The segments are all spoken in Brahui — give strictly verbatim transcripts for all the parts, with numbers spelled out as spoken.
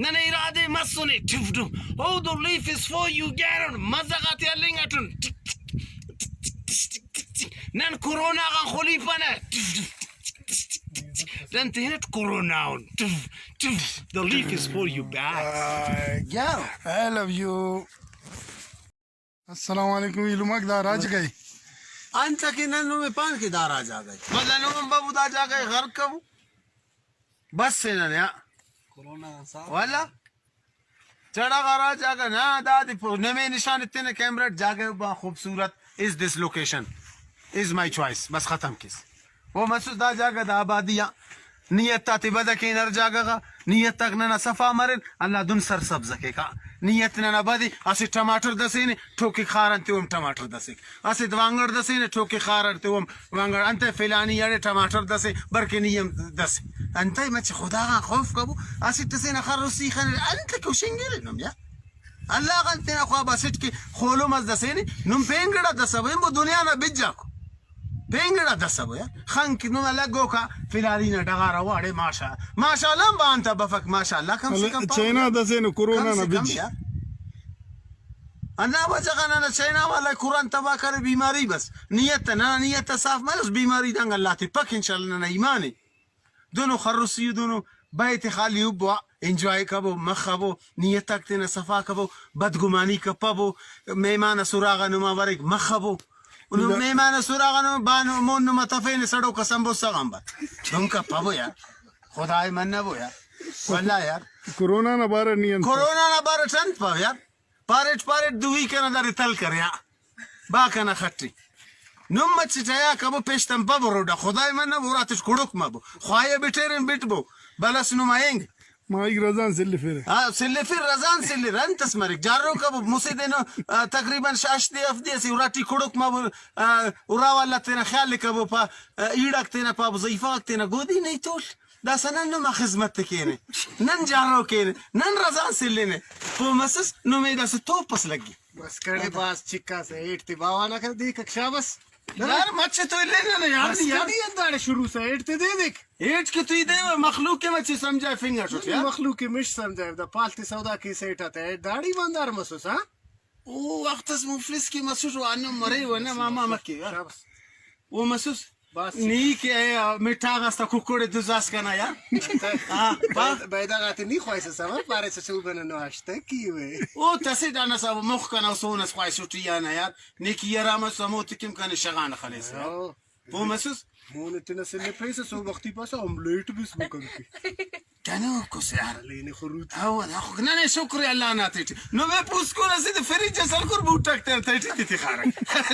ننے ارادے مسنے، tough tough. Oh, the relief is for you, گیرن، مزہ غاتے ہلنگ اٹن۔ ٹک ٹک ٹک ٹک ٹک ٹک۔ نن کرونا غان خلیپنہ۔ ٹف ٹف ٹک ٹک ٹک ٹک۔ نن تینٹ کرونا ان۔ ٹف ٹف۔ The relief is for you back. آ، گیرن۔ I love you. السلام علیکم، ایلمک دا راج گئے۔ انت کہ نن نمے پان کہ دا راج آ گئے۔ بس نن ہم بابو دا جاگہ غرق کبو۔ بس سے ننے آ۔ کرونا سا۔ والا۔ چڑا غا راج آ گئے نا، دا دی پو-، نمے نشان اتنے کیمرہ ٹی جاگہ با خوبصورت۔ Is this location? Is my choice. بس ختم کس۔ او مسس دا جاگہ دا آبادی آ۔ نیت آتے بدہ کین ہر جاگہ غا، نیت آک ننا صفا مرن، اللہ دن سرسبز کیک۔ نیت ننا بدے، اسہ ٹماٹر دسینے، ٹوکے خار انتے اوم ٹماٹر دسیک۔ اسہ وانگڑ دسینے، ٹوکے خار انتے اوم وانگڑ۔ انتئے فلانی اڑے ٹماٹر دسے، برکے نی ہم دسے۔ انتئے مچہ خدا غان خوف کبو، اسٹ سے نا خر و سی خنرے، انت کہ ہشنگرے نم یار۔ اللہ غان تینا خواب اسٹ کہ خولم اس دسینے، نم پین گڑا دسبو، ایمبو دنیا نا بجاکو۔ پین گڑا دسبو یار۔ خنک نما لگوکا فلانی نا ڈغار آ واڑے ماشاء، ماشاءاللہ ہم بانتا بفک، ماشاءاللہ کم سے کم پاوہ چائنا یار۔ دسینو کرونا کم نا سے کم بج۔ یار۔ ہندا وجہ غان ننا چائنا والا قرآن تباہ کرے، بیماری بس۔ نیت ننا نیت صاف مریس، بیماری دانگ اللہ تے پک انشاءاللہ ننا ایمان ء۔ دنو خرسی دنو بئے تے خالی ہبوا، انجوائے کبو، مخبو، نیت آک تینا صفا کبو، بدگمانی کپبو، مہمان اس اراغا نما بریک مخبو۔ نو مہمان اس اراغا نما بانو مون نما تفینے سڑوکا سمبوسہ غان بر۔ دن کپبو یار۔ خدائے منبو یار۔ واللہ یار۔ کرونا نا بارہ نی انت؟ کرونا نا بارہ ٹی انت پاو یار۔ پاریٹ پاریٹ دوئی کنا داڑے تل کریا۔ با کنا خٹی۔ نم مچٹ حیا کبو پیشتمپہ بروڈا۔ خدائے منہ براتش کڑک مبو۔ خواہی بٹیرن بٹبو۔ بلس نما اینگ۔ ماہیک رزان سلفرہ۔ ہاں، سلفر رزان سلر۔ انتس مریک۔ جارو کبو مسہ دن، آ، تقریباً شش دے ہفت دے اسے اراٹی کڑک مبو۔ آ، ارا والا تینا خیال کبو پا، آ، ایڑاک تینا پا، ضعیفہ غاک تینا گودی نہیں تول۔ داسہ نن نما خذمت ء کینہ، نن جارو کینہ، نن رزان سلینہ۔ پہہ مسس نمے داسہ توپ اس لگی۔ بس کڑے بھاز چکاسہ، ہیٹ تے باوہ نا کر دیکھک شابس۔ یار مچہ تو الینہ نا یار، بس نی یار۔ کدی ہنداڑے شروع سا ہیٹ تے دے دیکھ۔ ہیٹ کہ تو ای دے مخلوق ء مچہ سمجھائفنگ اٹ نی یار۔ مخلوق ء مش سمجھائے، دا پال تے سودا کیسہ ہیٹ آتا ہیٹ داڑے ایماندار مسس ہاں۔ او وخت اس مفلس کہ مسٹ و ہندن مرے و نہ ماما مکے۔ شابس۔ او مسس۔ بس۔ نی کہ اے مٹھاغ اس تا ککڑ ء دزاس کنا یار۔ ہاں، پا۔ بید-، بیداغ آتے نی خواہسہ سما پاریسہ صوبہ نا نواشتہ کیوہ۔ او تسے دانا صاحب مخ کنا سون اس خواہسٹ ای آنا یار۔ نی کہ آرام اس ہمو تکم کنے شغانہ خلیسہ یار۔ او۔ پہہ مسس؟ مون ء تینا سلپیسہ سہب وختی پاسہ آملیٹ بس مکن کہ۔ دنوکس یار۔ ہلینہ خروٹ۔ او، دا خو-، ننے شکر اللہ نا تیٹی۔ نمے پوسکن اسہ تے فریج اس ہلکر بوٹک تینا تیٹی تے تخارہ۔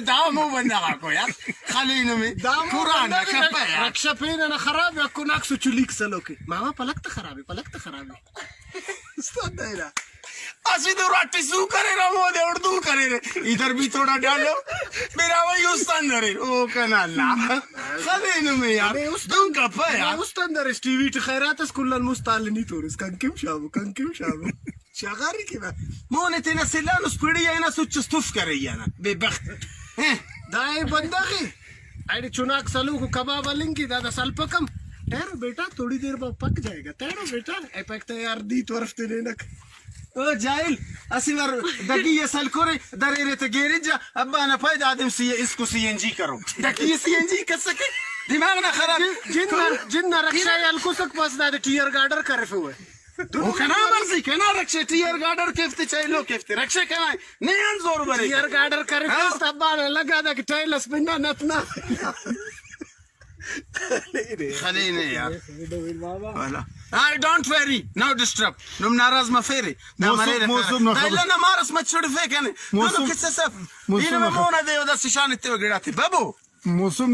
دا مو بندغ آکو یار۔ خلے نمے۔ دا مو قرآن بندغ کپہ یار۔ رکشہ پین انا خراب ء، ہکو ناک سو چلیک سلوک ء۔ ماما پلک تہ خراب ء، پلک تہ خراب ء۔ استاد دائرہ۔ اسہ دو راٹی سو کریرہ، ہمودے اڑدو کریرہ۔ ادھر بھی تھوڑا ڈالو۔ میرا وہی استاد دریر۔ او کنا اللہ۔ خلے نمے یار۔ نمے است-، دن کپہ یار۔ نمے استاد دریر۔ ٹی وی ٹی خیرات اس کل آن مست آ نی تورس۔ کنکم شابو، کنکم شابو۔ شغاری کنا۔ مون تینا سلان اس پڑی اینا سچ اس تف کرے اینا۔ بے بخت۔ ہیں۔ دا اے بندغ اے۔ ایڑے چناک سلوک و کباب ہلنگ کہ دادا سلپکم۔ ٹھہرو بیٹا، تھوڑی دیر بعد پک جائے گا۔ ٹھہرو بیٹا، اے پک تیار دی تو ہرفتے نینک۔ او جاہل، اسہ وار ڈگی اس ہلکرے، دریرے تہ گیرج آ، ابا نا پائے دادم سی، اس کو سی این جی کرو۔ ڈگی سی این جی کسکے، دماغ نا خراب۔ جن، جن نا، جن نا رکشہ ء ہلکسک بس دادے ٹیئر گارڈر کرفوہ۔ او کنا مرضی، کنا رکشہ ٹیئر گارڈر کیفتے چاہے لو کیفتے، رکشہ کنا نے آن زور برے۔ ٹیئر گارڈر کرفس ہاں۔ تہ ابا نا لگا دا کہ ٹائل اس بنا نت نا۔ خلینے یار۔ والا۔ آ، ڈونٹ ویری، نو ڈسٹرب۔ نم ناراض مفیرے۔ دا موسم، مریرہ موسم نا دا خبر۔ اللہ نا مارس مچڑفے کنے۔ موسم، دونو کسہ سف۔ موسم اینو نا خبر۔ مونا دے، او دا سشان اتیو گڑاتے۔ ببو۔ موسم